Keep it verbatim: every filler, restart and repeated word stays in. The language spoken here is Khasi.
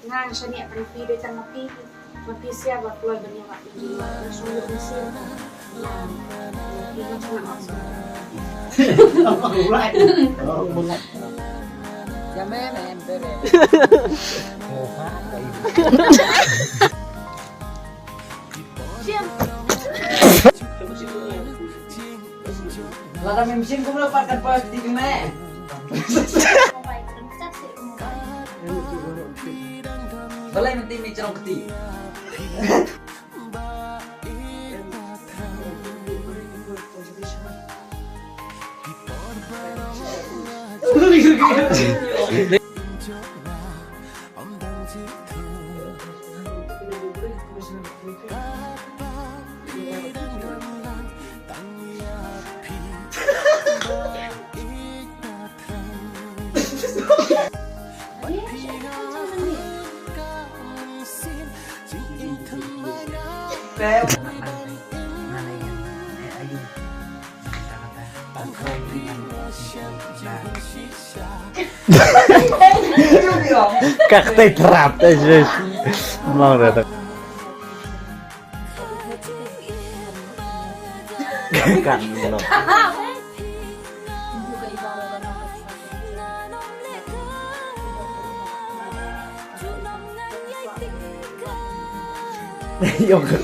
Nga nga shaniah pyrkhat phi dei tang ma phi. Ma phi sia ba kloi ban ïa wat phi. Nga shong lut mynsiem. Phi nga shong os. Alright. Oh, bulat. Ya me me em bebe. Oh, ha, ka ibu. Shim. Lada mem shim kumno pat kan pas di kumne. Balai mesti mi cerong keti. Ka ktei trap te sis. Mang da tak. Kan no. Yong ka.